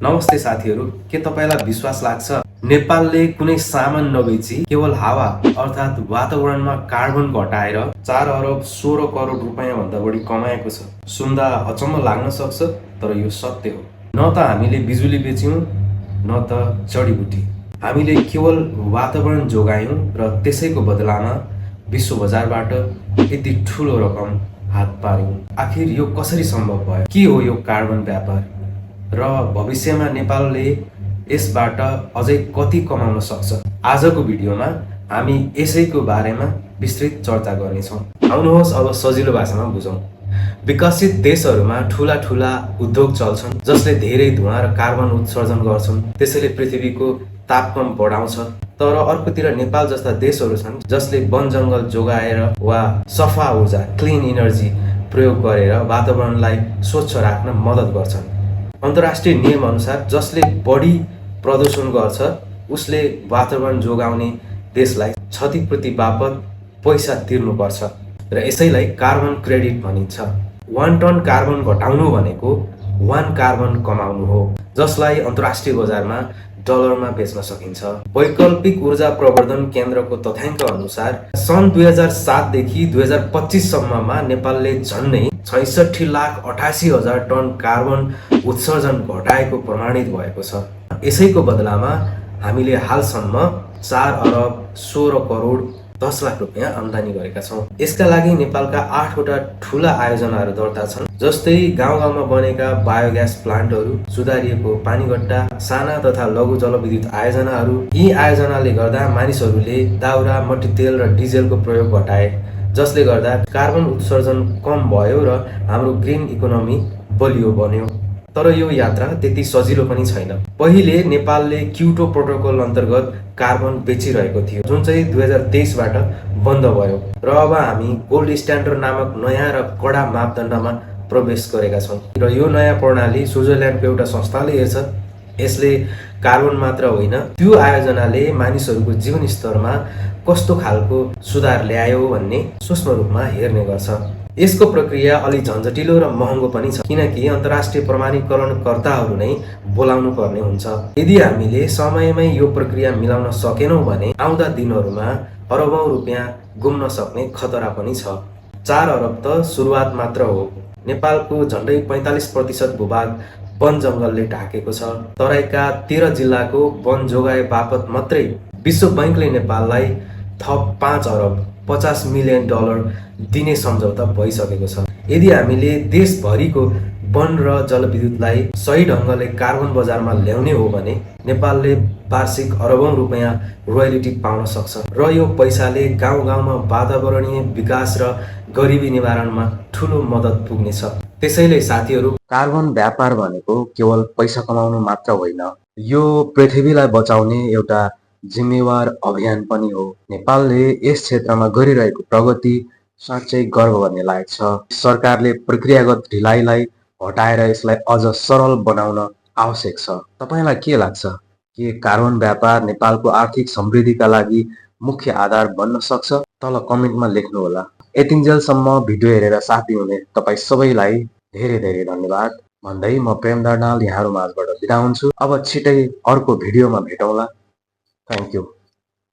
नमस्ते साथीहरू, के तपाईलाई विश्वास लाग्छ नेपालले कुनै सामान नबेची केवल हावा अर्थात् वातावरणमा कार्बन घटाएर 4 अरब 16 करोड रुपैयाँ भन्दा बढी कमाएको छ। सुन्दा अचम्म लाग्न सक्छ, तर यो सत्य हो। न त हामीले बिजुली बेच्यौं, न त जडीबुटी। हामीले केवल वातावरण जोगायौं र त्यसैको बदलामा विश्व बजारबाट यति ठूलो रकम हात पार्यौं। आखिर यो कसरी सम्भव भयो? के हो यो कार्बन व्यापार र भविष्यमा नेपालले यसबाट अझै कति कमाउन सक्छ? आजको भिडियोमा हामी यसैको बारेमा विस्तृत चर्चा गर्नेछौँ। आउनुहोस् अब सजिलो भाषामा बुझौँ। विकसित देशहरूमा ठूला ठूला उद्योग चल्छन् जसले धेरै धुवाँ र कार्बन उत्सर्जन गर्छन्, त्यसैले पृथ्वीको तापक्रम बढाउँछ। तर अर्कोतिर नेपाल जस्ता देशहरू छन् जसले वन जङ्गल जोगाएर वा सफा ऊर्जा क्लिन इनर्जी प्रयोग गरेर वातावरणलाई स्वच्छ राख्न मद्दत गर्छन्। अन्तर्राष्ट्रिय नियम अनुसार जसले बढी प्रदूषण गर्छ उसले वातावरण जोगाउने देशलाई क्षतिपूर्ति बापत पैसा तिर्नुपर्छ र यसैलाई कार्बन क्रेडिट भनिन्छ। 1 टन कार्बन घटाउनु भनेको 1 कार्बन कमाउनु हो, जसलाई अन्तर्राष्ट्रिय बजारमा डलरमा बेच्न सकिन्छ। वैकल्पिक ऊर्जा प्रवर्धन केन्द्रको तथ्याङ्क अनुसार सन् 2007 देखि 2025 सम्ममा नेपालले झन्डै 66,88,000 टन कार्बन उत्सर्जन घटाएको प्रमाणित भएको छ। यसैको बदलामा हामीले हालसम्म 4 अरब 16 करोड 10 लाख रुपैयाँ आम्दानी गरेका छौँ। यसका लागि नेपालका 8 वटा ठूला आयोजनाहरू दर्ता छन्, जस्तै गाउँ गाउँमा बनेका बायोग्यास प्लान्टहरू, सुधारिएको पानीगट्टा, साना तथा लघु जलविद्युत आयोजनाहरू। यी आयोजनाले गर्दा मानिसहरूले दाउरा, मट्टीतेल र डिजेलको प्रयोग घटाए, जसले गर्दा कार्बन उत्सर्जन कम भयो र हाम्रो ग्रीन इकोनोमी बलियो बन्यो। तर यो यात्रा त्यति सजिलो पनि छैन। पहिले नेपालले क्योटो प्रोटोकल अन्तर्गत कार्बन बेचिरहेको थियो, जुन चाहिँ 2023 बाट बन्द भयो र अब हामी गोल्ड स्ट्यान्डर्ड नामक नयाँ र कडा मापदण्डमा प्रवेश गरेका छौँ। र यो नयाँ प्रणाली स्विजरल्यान्डको एउटा संस्थाले हेर्छ। यसले कार्बन मात्र होइन, त्यो आयोजनाले मानिसहरूको जीवन स्तरमा कस्तो खालको सुधार ल्यायो भन्ने सूक्ष्म रूपमा हेर्ने गर्छ। यसको प्रक्रिया अलि झन्झटिलो र महँगो पनि छ, किनकि अन्तर्राष्ट्रिय प्रमाणीकरणकर्ताहरू नै बोलाउनु पर्ने हुन्छ। यदि हामीले समयमै यो प्रक्रिया मिलाउन सकेनौँ भने आउँदा दिनहरूमा अरबौं रुपियाँ गुम्न सक्ने खतरा पनि छ। 4 अरब त सुरुवात मात्र हो। नेपालको झन्डै 45% भूभाग वन जङ्गलले ढाकेको छ। तराईका 13 जिल्लाको वन जोगाए बापत मात्रै विश्व बैंकले नेपाललाई थप 5 अरब 50 मिलियन डलर दिने सम्झौता भइसकेको छ। यदि हामीले देशभरिको वन र जलविद्युतलाई सही ढङ्गले कार्बन बजारमा ल्याउने हो भने नेपालले वार्षिक अरबौं रुपैयाँ रोयल्टी पाउन सक्छ र यो पैसाले गाउँ गाउँमा वातावरणीय विकास र गरिबी निवारणमा ठूलो मद्दत पुग्नेछ। त्यसैले साथीहरू, कार्बन व्यापार भनेको केवल पैसा कमाउनु मात्र होइन, यो पृथ्वीलाई बचाउने एउटा जिम्मेवार अभियान पनि हो। नेपालले यस क्षेत्रमा गरिरहेको प्रगति साँच्चै गर्व गर्ने लायक छ। सरकारले प्रक्रियागत ढिलाइलाई हटाएर यसलाई अझ सरल बनाउन आवश्यक छ। तपाईलाई के लाग्छ? के कार्बन व्यापार नेपालको आर्थिक समृद्धिका लागि मुख्य आधार बन्न सक्छ? तल कमेन्टमा लेख्नुहोला। यतिन्जेलसम्म भिडियो हेरेर साथ दिनुहुने तपाईँ सबैलाई धेरै धेरै धन्यवाद भन्दै म प्रेम दर्नाल यहाँहरू माझबाट बिदा हुन्छु। अब छिटै अर्को भिडियोमा भेटौँला। Thank you.